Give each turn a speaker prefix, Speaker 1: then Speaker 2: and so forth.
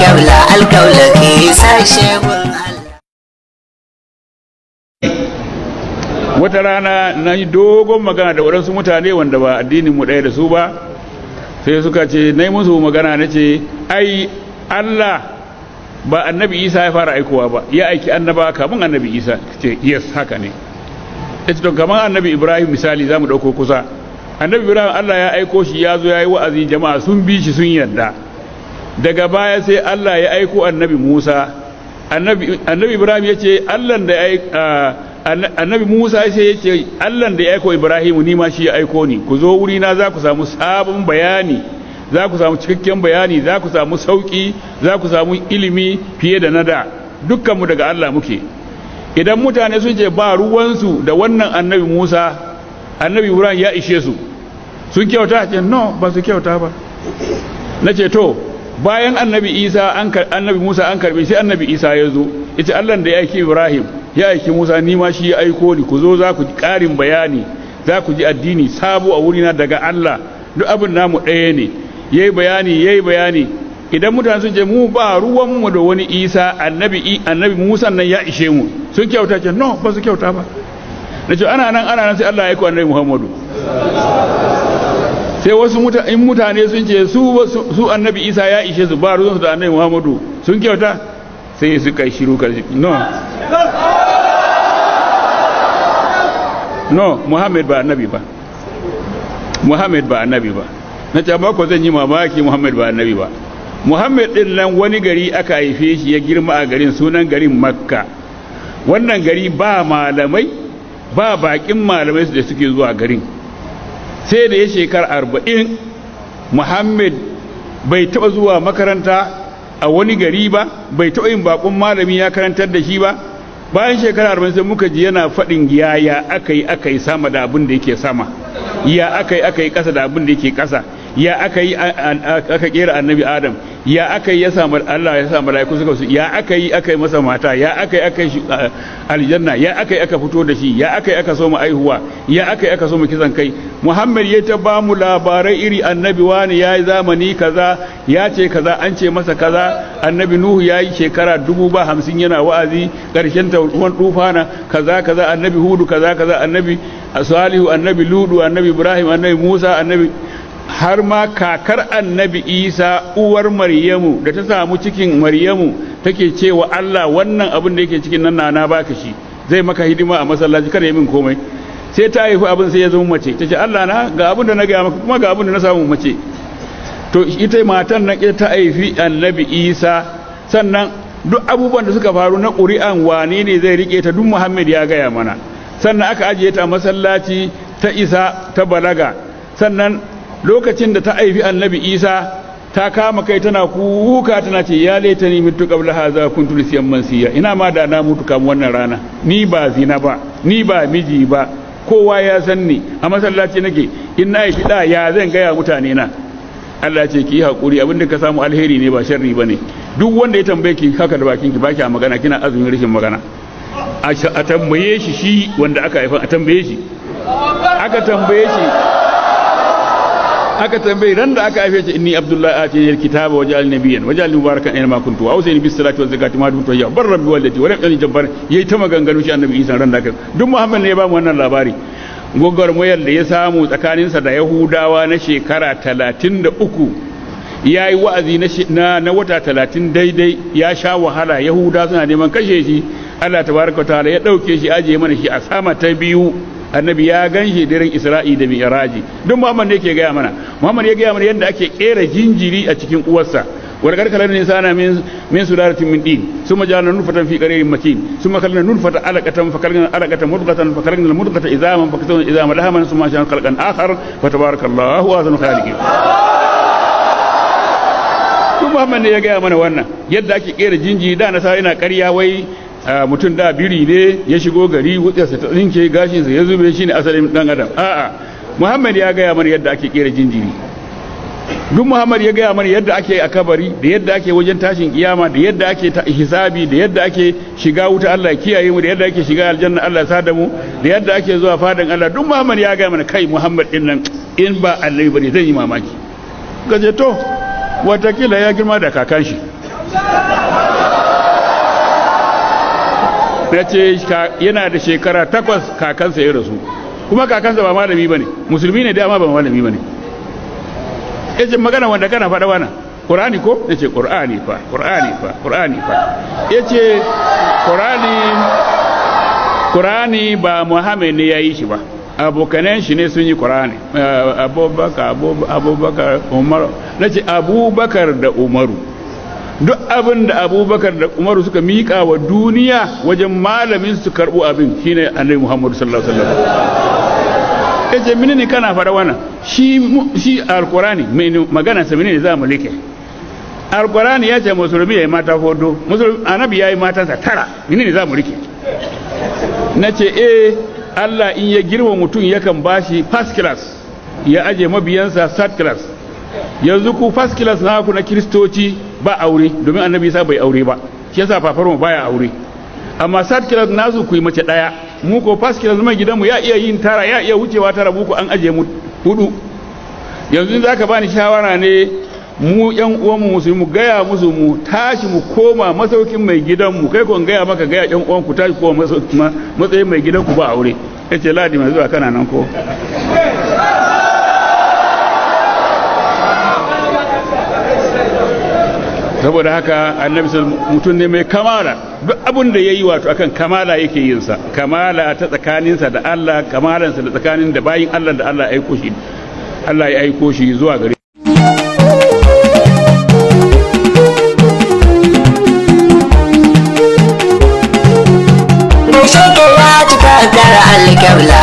Speaker 1: Alkaula alkaula ke sashe gun Allah.
Speaker 2: Wata rana na yi dogon magana da waɗansu mutane wanda ba addinin mu ɗaya da su ba, sai suka ce na yi musu magana na ce ai Allah ba annabi Isa ya fara aikowa ba, ya aiki annaba kamun annabi Isa. Ce yes, haka ne. Ya ce to kamar annabi Ibrahim misali za mu ɗauko kusa. Annabi Ibrahim Allah ya aiko shi, ya zo ya yi wa'azi, jama'a sun bi shi sun yarda. Daga baya sai Allah ya aiko annabi Musa. Annabi Ibrahim ya ce Allah da ya annabi Musa sai ya ce Allah da ya aiko Ibrahim ni ma shi ya aiko ni, ku zo wuri na za ku samu sabon bayani, za ku samu cikakken bayani, za ku samu sauki, za ku samu ilimi fiye da nada. Dukkanmu daga Allah muke. Idan mutane sun ce ba ruwansu da wannan annabi Musa, annabi Ibrahim ya ishe su, sun kyauta? Ce no, ba su kyauta ba. Na ce to bayan annabi Isa an annabi Musa an karbe sai annabi Isa ya zo, yace Allah da ya aiki Ibrahim ya aiki Musa ni ma shi ya aiko ni, ku zo za ku ji ƙarin bayani, za ku ji addini sabo a wurina daga Allah, duk abin namu ɗaya ne. Yayi bayani, yayi bayani. Idan mutane sun ce mu ba ruwan mu da wani Isa, annabi Musa nan ya ishe mu, sun kyauta? Ce no, ba su kyauta ba. Na ce ana nan ana nan sai Allah ya aiko annabi Muhammadu. Sai wasu in mutane sun ce su annabi Isa ya ishe su, ba ruwansu da annabi Muhammadu, sun kyauta? Sai su kai shiru karshe. No no, Muhammad ba annabi ba, Muhammad ba annabi ba. Na ce amma ko zan yi mamaki Muhammad ba annabi ba. Muhammad din nan wani gari aka haife shi, ya girma a garin, sunan garin Makka. Wannan gari ba malamai, ba bakin malamai da suke zuwa garin. Sai da ya shekara 40 Muhammad bai taba zuwa makaranta a wani gari ba, bai taba yin bakon malami ya karantar da shi ba. Bayan shekara 40 sai muka ji yana faɗin yaya aka yi sama da abin da yake sama, ya aka yi ƙasa da abin da yake ƙasa, ya aka yi aka kera annabi Adam, ya aka yi ya samu Allah ya samu malaiku suka su, ya aka yi aka yi masa mata, ya aka yi aka yi aljanna, ya aka yi aka fito da shi, ya aka yi aka so mu aihuwa, ya aka yi aka so mu kisan kai. Muhammad ya ta ba mu labarai iri annabi wani ya yi zamani kaza, ya ce kaza, an ce masa kaza, annabi Nuhu ya yi shekara 50 yana wa'azi, ƙarshen ta ruwan tufana kaza kaza, annabi Hudu kaza kaza, annabi Salihu, annabi Ludu, annabi Ibrahim, annabi Musa, annabi har ma kakar annabi Isa uwar Maryamu da ta samu cikin Maryamu take cewa Allah wannan abin da yake cikin nan na baka shi, zai maka hidima a masallaci, kada ya min komai. Sai ta haifi abin sai ya zama mace, ta ce Allah na ga abin da na gaya maka kuma ga abin da na samu mace. To ita matan nan ita ta haifi annabi Isa. Sannan duk abubuwan da suka faru na ƙuri'an wane ne zai rike ta duk Muhammad ya gaya mana. Sannan aka ajiye ta a masallaci ta isa ta balaga. Sannan lokacin da ta haifi annabi Isa ta kama kai tana kuka tana ce ya laitani mitu qabla hadha kuntu nasiyan mansiya, ina ma da na mutu kam wannan rana, ni ba zina ba, ni ba miji ba, kowa ya san ni, a masallaci nake, in na haifi da ya zan gaya mutane na. Allah ce ki yi hakuri, abin da ka samu alheri ne ba sharri bane. Duk wanda ya tambaye ki haka da bakin ki baki a magana, kina azumin rashin magana. A tambaye shi, shi wanda aka haifa a tambaye shi, aka tambaye shi, aka tambayi ran da aka haife shi, inni abdullahi atini alkitaba wa ja'alni nabiyyan wa ja'alni mubarakan aina ma kuntu wa awsani bis salati waz zakati ma dumtu hayya bar rabbi wallati wa lam yakun jabbar. Yayi ta maganganu shi annabi Isa ran da aka duk Muhammad ne ya ba mu wannan labari. Gwagwarmayar da ya samu tsakaninsa da Yahudawa na shekara 33, ya yi wa'azi na wata 30 daidai, ya sha wahala, Yahuda suna neman kashe shi, Allah tabaraka wa ta'ala ya dauke shi ajiye mana shi a sama ta biyu. Annabi ya gan shi daren Isra'i da Mi'raji. Duk Muhammad ne yake gaya mana. Muhammad ya gaya mana yadda ake kera jinjiri a cikin uwarsa. Walaqad khalaqna insana min sulalatin min tin thumma ja'alna nutfatan fi qararin makin thumma khalaqna nutfata alaqatan fa khalaqna alaqatan mudghatan fa khalaqna al-mudghata idhaman fa kasawna idhama lahaman thumma ja'alna khalqan akhar fa tabarakallahu ahsanul khaliqin. Duk Muhammad ne ya gaya mana wannan yadda ake kera jinjiri. Da nasara ina ƙarya wai mutum da biri ne ya shigo gari wutsiyarsa ta tsinke gashinsa ya zube shi ne asalin dan adam. A'a, Muhammad ya gaya mana yadda ake kera jinjiri. Duk Muhammad ya gaya mana yadda ake a kabari, da yadda ake wajen tashin kiyama, da yadda ake hisabi, da yadda ake shiga wuta Allah ya kiyaye mu, da yadda ake shiga aljanna Allah ya sada mu, da yadda ake zuwa fadan Allah. Duk Muhammad ya gaya mana. Kai Muhammad din nan in ba annabi bane zan yi mamaki. Gaje to watakila ya girma da kakan shi. Na ce yana da shekara 8 kakansa ya rasu, kuma kakansa ba malami ba ne, musulmi ne dama ba malami ba ne. Ya ce magana wanda kana faɗa wana ƙur'ani ko? Ya ce ƙur'ani fa, ƙur'ani fa, ƙur'ani fa. Ya ce ƙur'ani ba Muhammad ne ya yi shi ba, abokanen shi ne sun yi ƙur'ani, Abubakar, Abubakar, Umaru. Na ce Abubakar da Umaru, duk abin da Abubakar da Umaru suka miƙa wa duniya wajen malamin su karɓo abin shine Annabi Muhammadu sallallahu alaihi wasallam. Ya ce mini ne kana faɗa wannan? Shi alkurani mai magana sa mini ne za mu like? Alkurani ya ce musulmi ya yi mata 4, musulmi annabi ya yi matansa 9, mini ne za mu rike? Na ce eh, Allah in ya girma mutum yakan bashi first class, ya aje mabiyansa third class. Yanzu ku first class na ku na kiristoci ba aure, domin annabi Isa bai aure ba, shi yasa fafarmu baya aure. Amma third class nasu ku yi mace 1, mu ko first class mai gidanmu ya iya yin 9, ya iya wucewa 9, mu ko an aje mu 4. Yanzu za ka bani shawara ne mu yan uwanmu musulmi mu gaya musu mu tashi mu koma masaukin mai gidanmu, kai ko gaya maka gaya yan uwanku tashi koma matsayin mai gidanku ba aure. Yace ladi mai zuwa kana nan ko? Saboda haka annabi mutum ne mai kamala, duk abin da yayi wato akan kamala yake yin sa, kamala ta tsakaninsa da Allah, kamalansa da tsakanin da bayin Allah da Allah ya aiko shi, Allah ya aiko shi zuwa gare.
Speaker 1: Gaishe ka ya cika gar alƙibla.